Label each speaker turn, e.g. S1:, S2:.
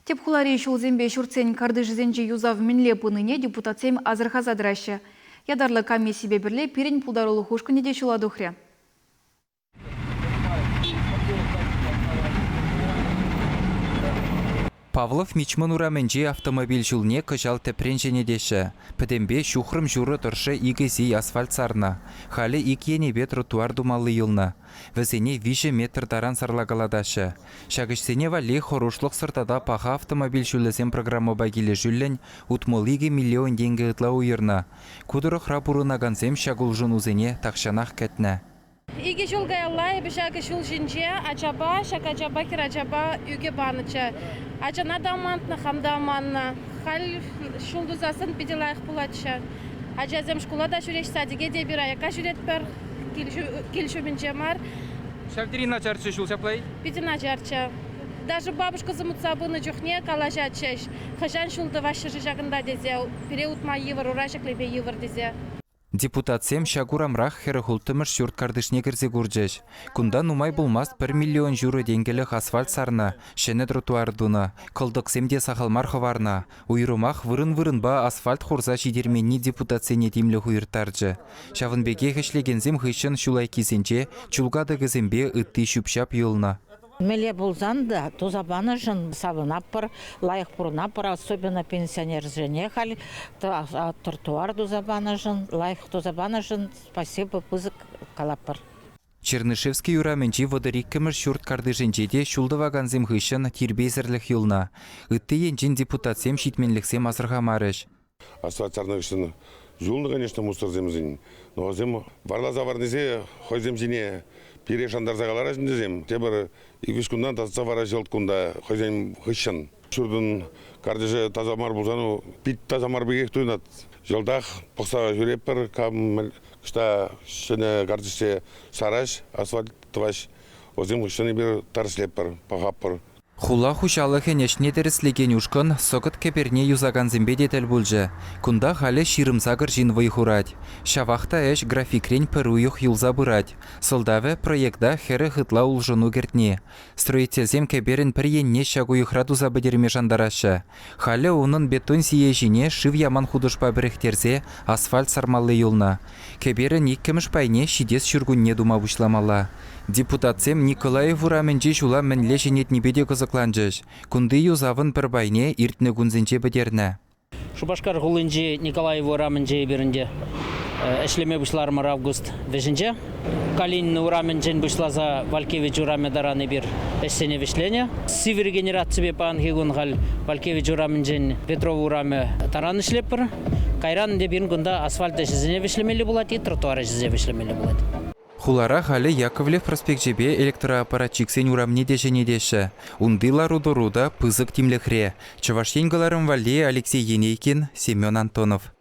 S1: Тӗп хулари ҫулсемпе ҫуртсен картишӗсенчи юсав мӗнле пынине депутатсем асӑрхаса тӑраҫҫӗ. Ятарлӑ комиссипе пӗрле пирӗн пултарулӑх ушкӑнӗ те ҫула тухрӗ.
S2: Павлов Мичман урамӗнчи автомобиль ҫулне кӑҫал тӗпрен ҫӗнетеҫҫӗ. Пӗтӗмпе ҫухрӑм ҫурӑ тӑршшӗ икӗ сий асфальт сарнӑ. Халӗ ик енӗпе тротуар тумалли юлнӑ. Вӗсене 3 метр таран сарлакалатаҫҫӗ. Ҫак ӗҫсене валли Хӑрушлӑхсӑр тата паха автомобиль ҫулӗсем программӑпа килӗшӳллӗн 62 миллион тенкӗ ытла уйӑрнӑ. Ку тӑрӑхра пурӑнакансем ҫак улшӑнусене тахҫанах кӗтнӗ.
S3: Икӗ ҫул каялла эпӗ ҫакӑ ҫул ҫинче ачапа, ҫак ачапа, хӗрачапа ӳкӗ панӑччӗ. Ачана та амантнӑ, хам та аманнӑ. Халь ҫул тусассӑн питӗ лайӑх пулатчӗ. Ачасем шкула та ҫӳреҫ, садике те эпир аякка ҫӳретпӗр, кил ҫумӗнче мар.
S4: Ҫав тери начарччӗ ҫул ҫапла-и?
S3: Питӗ начарччӗ. Даже бабушкӑсем утса пынӑ чухне калаҫатчӗҫ, хӑҫан ҫул тӑваҫҫӗ-ши ҫакӑнта тесе, пире утма йывӑр, ура ҫӗклеме йывӑр тесе.
S2: Депутатсем ҫак урамрах 46-мӗш ҫурт картишне кӗрсе курчӗҫ. Кунта нумай пулмасть пӗр миллион ҫурӑ тенкӗлӗх асфальт сарнӑ, ҫӗнӗ тротуар тунӑ, кӑлтӑксем те сахал мар хӑварнӑ. Уйрӑмах вырӑн-вырӑнпа асфальт хурса ҫитерменни депутатсене тимлӗх уйӑрттарчӗ. Ҫавӑн пекех ӗҫлекенсем хыҫҫӑн ҫул айккисенче чул катӑкӗсемпе ытти ҫӳп-ҫап юлнӑ.
S5: Мӗнле пулсан та туса панӑшӑн савӑнатпӑр, лайӑх пурӑнатпӑр, особенно пенсионерсене халь тротуар туса панӑшӑн, лайӑх туса панӑшӑн спасибо пысӑк калатпӑр.
S2: Чернышевский урамӗнчи 32-мӗш ҫурт картишӗнче те ҫул тӑвакансем хыҫҫӑн тирпейсӗрлӗх юлнӑ. Ытти енчен депутатсем ҫитменлӗхсем асӑрхамарӗҫ.
S6: Асфальт сарнӑ хыҫҫӑн юлнӑ, конечно, мусорсем. Но вӗсем варласа варнисе хӑйсем ҫине пире шантарса каларӗҫ ӗнтӗсем. Тепӗр ик-виҫ кунтан татса вара ҫӑлт кунта хӑйсен хыҫҫӑн. Ҫуртӑн картишӗ таса мар пулсан пит таса мар пекех туйӑнать. Йӑлтах пӑхса ҫӳретпӗр, кам ӑҫта ҫӗнӗ картишсе сараҫ, асфальт тӑваҫ. Вӗсем хыҫҫӑн эпир тӗрӗслетпӗр, пӑхатпӑр.
S2: Хула хуҫалӑхӗн ӗҫне тӗрӗслекен ушкӑн Сӑкӑт кӗперне юсакансемпе те тӗл пулчӗ. Кунта халӗ 28 ҫын вӑй хурать. Ҫавах та ӗҫ графикрен пӗр уйӑх юлса пырать. Сӑлтавӗ проекта 40 ытла улшӑну кӗртни. Строительсем кӗперӗн пӗр енне ҫак уйӑхра туса пӗтерме шантараҫҫӗ. Халӗ унӑн бетон сийӗ ҫине шыв яман хутӑшпа пӗрӗхтерсе асфальт сармалли юлнӑ. Кӗперӗн иккӗмӗш пайне ҫитес ҫуркунне тума пуҫламалла. Депутатсем Николаев урамӗнчи ҫула мӗнле ҫӗнетнипе те кӑсӑкланчӗҫ. Кунти юсавӑн пӗр пайне иртнӗ кунсенче пӗтернӗ.
S7: Шупашкар хулинчи Николаев урамӗнче эпир ӗнтӗ ӗҫлеме пуҫларӑмӑр август вӗҫӗнче. Калинин урамӗнчен пуҫласа Валькевич урамӗ таран эпир ӗҫсене вӗҫленӗ. Сивӗ регенераципе паянхи кун халь Валькевич урамӗнчен Петров урамӗ таран ӗҫлетпӗр. Кайран ӗнтӗ пирӗн кунта асфальт ӗҫӗсене вӗҫлемелле пулать и тротуар ӗҫӗсене вӗҫлемелле пулать.
S2: Хулара халӗ Яковлев проспекчӗпе электроаппаратчиксен урамне те ҫӗнетеҫҫӗ. Унти лару-тӑру та пысӑк тимлӗхре. Чӑваш Ен кӑларӑм валли Алексей Енейкин, Семен Антонов.